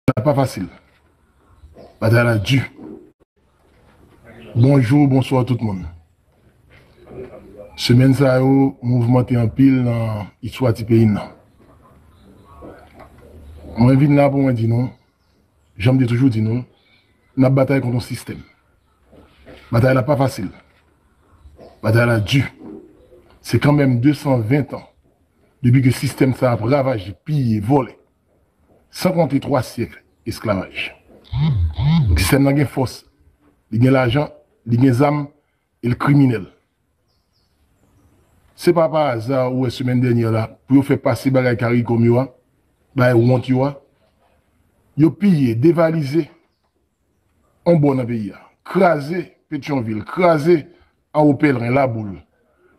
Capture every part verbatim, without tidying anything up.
la pa fasil. Batay la di. Bonjou, bonswa tout moun. Semèn sa yo mouvmante anpil nan istwa ti peyi n nan. Mwen vin la pou mwen di nou, jan m te toujou di nou, n ap batay kont yon sistèm. Batay la pa fasil. Batay la di. Se kanmenm de san ven tan depi ke sistèm sa ap ravaje, piye, vòlè. San konte twa syèk esklavaj. Sistèm nan gen fòs, li gen lajan, li gen zam, e l kriminèl. Se pa pa aza ou wè semèn dènyè la, pou yo fè pase bagay Karikòm yo a, bagay wont yo a, yo piye, devalize yon bò nan peyi a, kraze Petyonvil, kraze Anwo Pèlren, Laboul.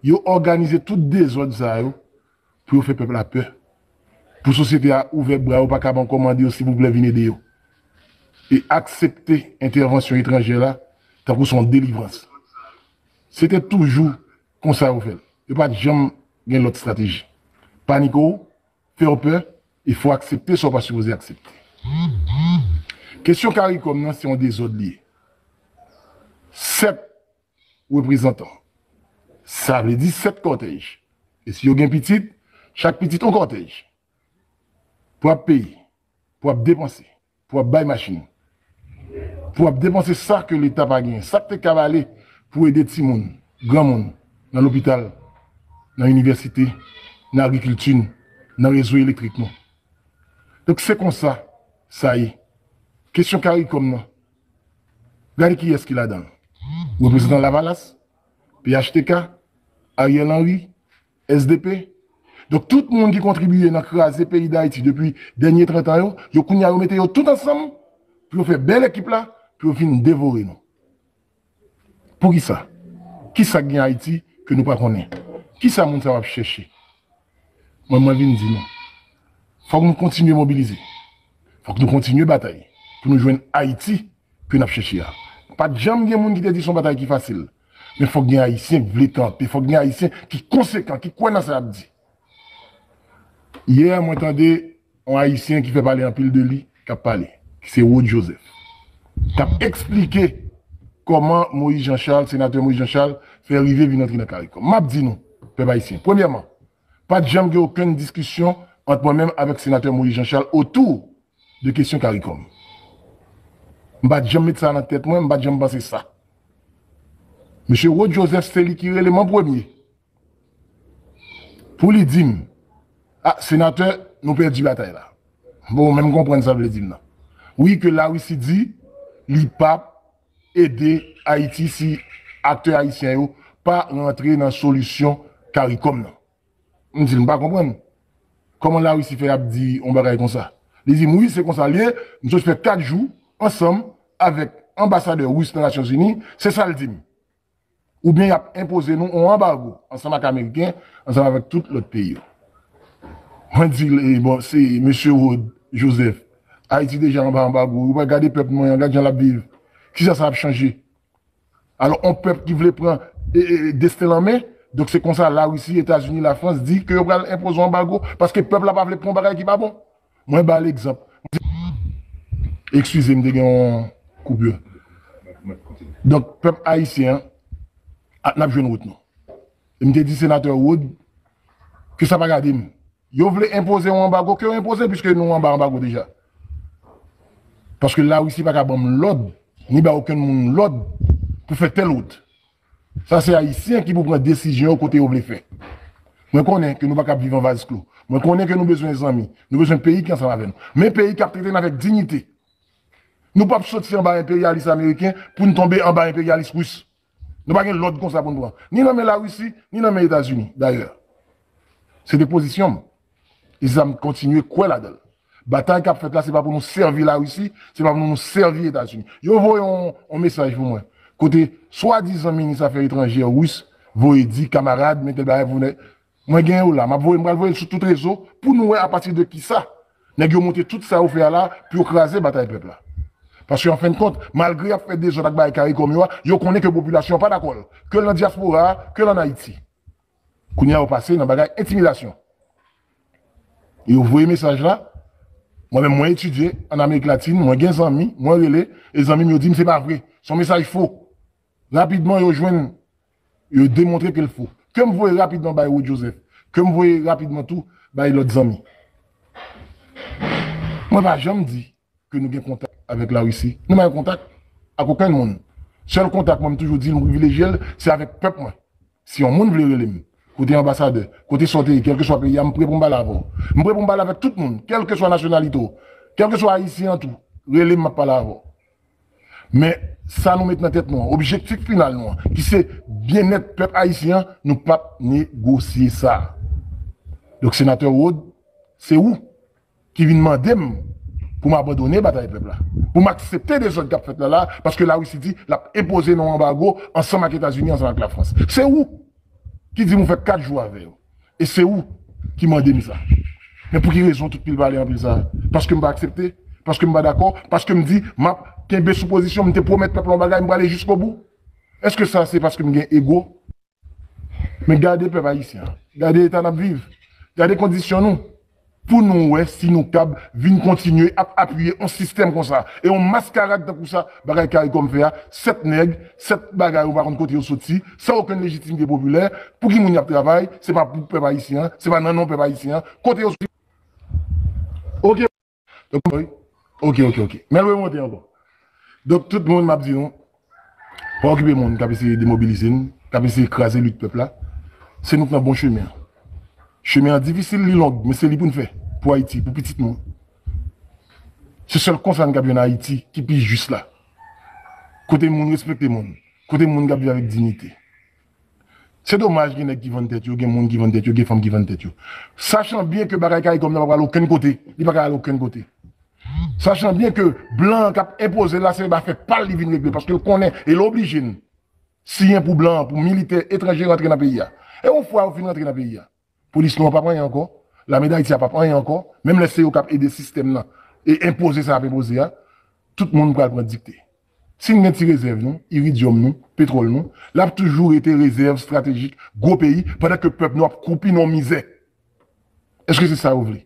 Yo òganize tout dezòd sa yo pou yo fè pèp la pè. Pou sosyete a ouvè bra yo, pa kab ankò mande yo silvouplè vin ede yo. E aksepte entèvansyon etranjè la tankou se yon delivrans. Se te toujou konsa yo fè l. Yo pa t janm gen lòt estrateji. Panike w, fè w pè, e fò w aksepte sa w pa sipoze aksepte. Kesyon Karikòm nan se yon dezòd li ye. Sèt reprezantan. Sa vle di sèt kòtèj. E si yo gen pitit, chak pitit yon kòtèj. Pou ap peye, pou ap depanse, pou ap bay machin, pou ap depanse sa ke Leta pa genyen, sa k te ka ale pou ede timoun, granmoun, nan lopital, nan inivèsite, nan agrikilti n, nan rezo elektrik nou. Donk se konsa sa ye. Kesyon Karikòm nan, gade kiyès ki ladan l. Reprezantan Lavalas, P H T K, Ariel Henry, S D P. Donk tout moun ki kontribiye nan kraze peyi Dayiti depi dènye trant an yo, yo kounye a yo mete yo tout ansanm pou yo fè bèl ekip la, pou yo vin devore nou. Poukisa? Kisa k gen Ayiti ke nou pa konnen? Kisa moun sa yo ap chèche? Mwen, mwen vin di nou, fòk nou kontinye mobilize. Fòk nou kontinye batay pou nou jwenn Ayiti ke n ap chèche a. Pa t janm gen moun ki te di se yon batay ki fasil. Men fòk gen Ayisyen k vle kanpe, fòk gen Ayisyen ki konsekan, ki kwè nan sa y ap di. Yè, mwen tande yon Ayisyen ki fè pale anpil de li, k ap pale, ki se Rod Joseph. K ap eksplike kòman Moïse Jean Charles, senatè Moïse Jean Charles, fè rive vin antre nan Karikòm. M ap di nou, pèp ayisyen, premyèman, pa t janm gen okenn diskisyon ant mwen menm avèk senatè Moïse Jean Charles otou de kesyon Karikòm. M pa t janm met sa nan tèt mwen, m pa t janm panse sa. Mesye Rod Joseph, se li ki rele m an premye pou li di m, "A, senatè, nou pèdi batay la." Bon, ou menm konprann sa l vle di m nan. Wi, ke Larisi di li p ap ede Ayiti si aktè ayisyen yo pa rantre nan solisyon Karikòm nan. M di l, "M pa konprann. Kòman Larisi fè ap di yon bagay konsa?" Li di m, "Wi, se konsa l ye. M sot fè kat jou ansanm avèk anbasadè ris nan Nasyonzini. Se sa l di m. Oubyen y ap enpoze nou yon anbago ansanm ak Ameriken, ansanm avèk tout lòt peyi yo." Mwen di l, "E bon, se mesye Rod Joseph. Ayiti deja anba anbago. Ou pa gade pèp mwen an, gad jan l ap viv. Kisa sa ap chanje?" Alò, yon pèp ki vle pran e, e, desten l an men, donk se konsa Larisi, Etazini, Lafrans di ke yo pral enpoze yon anbago paske pèp la pa vle pran yon bagay ki pa bon. Mwen ba l egzanp. Eskize m, te gen yon koupure. Donk, pèp ayisyen an, a, n ap jwenn wout nou. E m te di senatè Rod ke sa pa gade m. Yo vle enpoze yon anbago, ke yo enpoze, piske nou anba anbago deja. Paske Larisi pa ka ban m lòd, ni ba okenn moun lòd pou fè tèl wout. Sa se Ayisyen ki pou pran desizyon yo kote yo vle fè. Mwen konnen ke nou pa kab viv an vaz klo. Mwen konnen ke nou bezwen zanmi, nou bezwen peyi ki ansanm avè nou. Men peyi k ap trete n avèk diyite. Nou p ap soti anba enperyalis ameriken pou n tonbe anba enperyalis ris. Nou pa gen lòd konsa pou n pran. Ni nan men Larisi, ni nan men Etazini, dayè. Se te pozisyon m. E sa m kontinye kwè ladan l. Batay k ap fèt la, se pa pou nou sèvi Larisi, se pa pou nou sèvi Etazini. Yo voye yon, yon mesaj pou mwen. Kote swadizan minis afè etranjè ris voye di kamarad, men tèl bagay pou nèg. Mwen gen yo la, m ap voye, m pral voye l sou tout rezo pou nou wè apati de kisa nèg yo monte tout sa yo fè a la pou yo kraze batay pèp la. Paske an fen de kont, malgre y ap fè dezòd ak bagay Karikòm yo a, yo konnen ke popilasyon an pa dakò l, ke l nan dyaspora a, ke l ann Ayiti. Kounye a yo pase nan bagay entimidasyon. E yo voye mesaj la, Mwen menm, mwen etidye ann Amerik Latin, mwen gen zanmi, mwen rele, e zanmi m yo di m se pa vre. Se yon mesaj fo. Rapidman, yo jwenn, yo demontre ke l fo. Ke m voye rapidman bay Rod Joseph. Ke m voye rapidman tou bay lòt zanmi. Mwen pa janm di ke nou gen kontak avèk Larisi. Nou pa gen kontak ak okenn moun. Sèl kontak mwen, m toujou di l, m privilejye l, se avèk pèp mwen. Si yon moun vle rele m, kote anbasadè, kote sa w te ye, kèlkeswa peyi a, m pre pou m pale avè w. M pre pou m pale avèk tout moun, kèlkeswa nasyonalite w, kèlkeswa ayisyen an tou, rele m, m ap pale avè w. Men sa nou met nan tèt nou an, objektif final nou an, ki se byennèt pèp ayisyen an, nou p ap negosye sa. Donk, senatè Rod, se ou ki vin mande m pou m abandone batay pèp la, pou m aksepte dezòd k ap fèt la la, paske Larisi di l ap enpoze nou anbago ansanm ak Etazini, ansanm ak Lafrans. Se ou ki di m ou fè kat jou avè yo. E se ou ki mande m sa. Men pou ki rezon tout pil pale anpil sa? Paske m pa aksepte? Paske m pa dakò? Paske m di m ap kenbe sou pozisyon m, m te pwomèt pèp la yon bagay, m prale jiskobou? Èske sa se paske m gen ego? Men gade pèp ayisyen an. Gade eta n ap viv. Gade kondisyon nou. Pou nou wè si nou kab vin kontinye ap apiye yon sistèm konsa. E yon maskarad tankou sa, bagay Caricom fè a, sèt nèg, sèt bagay ou pa konn kote yo soti, san okenn lejitimite popilè, pou ki moun y ap travay, se pa pou pèp ayisyen an, se pa nan non pèp ayisyen an, kote yo soti. Ok. Donk, wi. Ok, ok, ok. Men l remonte ankò. Donk, tout moun, m ap di nou, pa okipe moun k ap eseye demobilize n, k ap eseye kraze lit pèp la. Se nou k nan bon chemen an. Chemen an difisil, li long, men se li pou n fè. Pou Ayiti, pou pitit nou. Se sèl konsa n kab jwenn Ayiti ki pi jis la. Kote moun respekte moun. Kote moun kab viv avèk diyite. Se domaj gen nèg ki vann tèt yo, gen moun ki vann tèt yo, gen fanm ki vann tèt yo. Sachan byen ke bagay Caricom nan pa pral okenn kote, li pa ka al okenn kote. Sachan byen ke blan an k ap enpoze l la, se ba fè pa l li vin regle, paske l konnen, e l oblije n siyen pou blan an, pou militè etranje rantre nan peyi a. E yon fwa yo fin rantre nan peyi a, polis nou an p ap anyen ankò, lame Dayiti a p ap anyen ankò, menm lè se yo k ap ede sistèm nan e enpoze sa y ap enpoze a, tout moun pral pran dikte. Si n gen ti rezèv nou, iridyòm nou, petwòl nou, l ap toujou rete rezèv estratejik gwo peyi, pandan ke pèp nou ap kwoupi nan mizè. Èske se sa yo vle?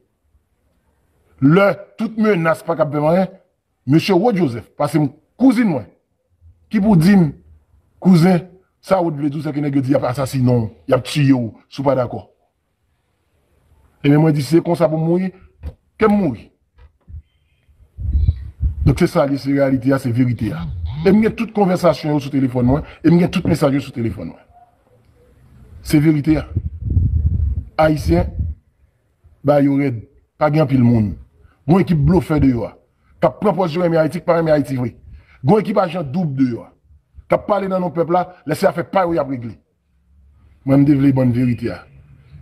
Lè tout menas pa kab fè m anyen, mesye Rod Joseph, pase m kouzin mwen, ki pou di m, kouzen, sa Rod vle di w, se ke nèg yo di y ap asasinen w, y ap tiye w, si w pa dakò. Ebyen, mwen di, si se konsa pou m mouri, ke m mouri. Donk, se sa l ye, se reyalite a, se verite a. E m gen tout konvèsasyon yo sou telefòn mwen, e m gen tout mesaj yo sou telefòn mwen. Se verite a. Ayisyen, bagay yo rèd. Pa gen anpil moun. Gon ekip blofè deyò a, k ap pran pòz yo renmen Ayiti, k pa renmen Ayiti vre. Gon ekip ajan doub deyò a, k ap pale nan non pèp la, lè se afè pa yo y ap regle. Mwen, m te vle ban n verite a.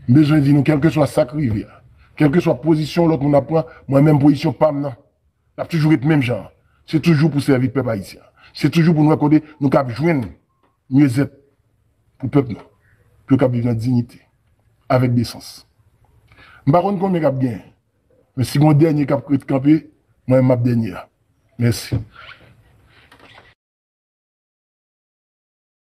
M bezwen di nou, kèlkeswa sa k rive a, kèlkeswa pozisyon lòt moun ap pran, mwen menm pozisyon pa m nan, l ap toujou ret menm jan an. Se toujou pou sèvi pèp ayisyen an. Se toujou pou n wè kote nou kab jwenn myezèt pou pèp nou, pou yo kab viv nan diyite, avèk desans. M pa konn konbyen k ap genyen, men si gon dènye k ap ret kanpe, mwen menm m ap dènye a. Mèsi.